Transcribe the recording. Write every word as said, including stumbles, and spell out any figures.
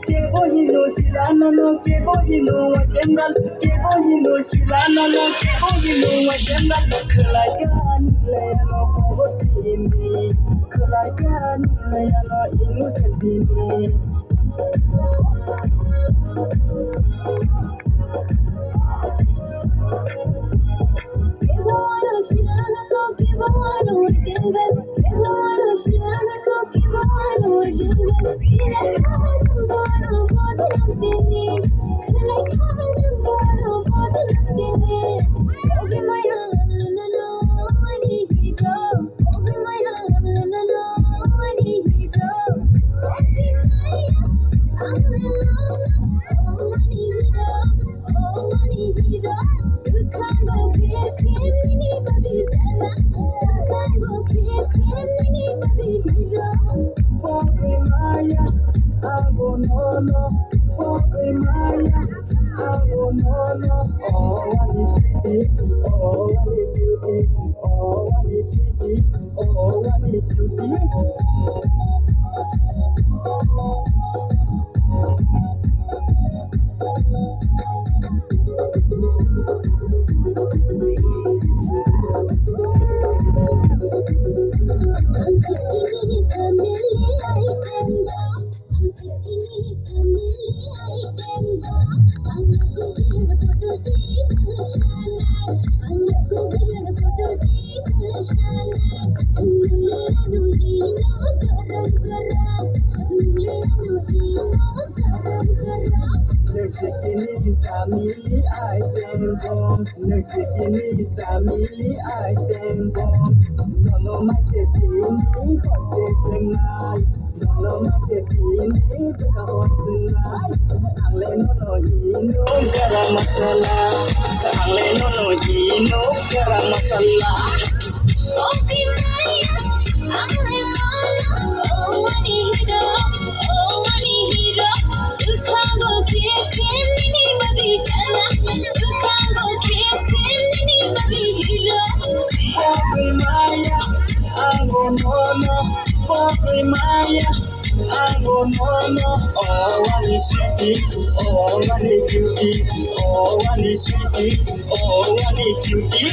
Kebo hino sila nono, kebo hino wakengal, kebo hino sila nono, kebo hino wakengal. Khlai kani leno pogo tini, khlai kani leno inu sentini. Noksikini family item bomb, noksikini family item bomb. Nono maike tini horse senai, nono maike tini beka horse senai. Angle nono hino garam masala, angle nono hino garam masala. Pogwi maya, ango nono, pogwi maya, ango nono. Oh, wani sweetie, oh, wani cutie, oh, wani sweetie, oh, wani cutie.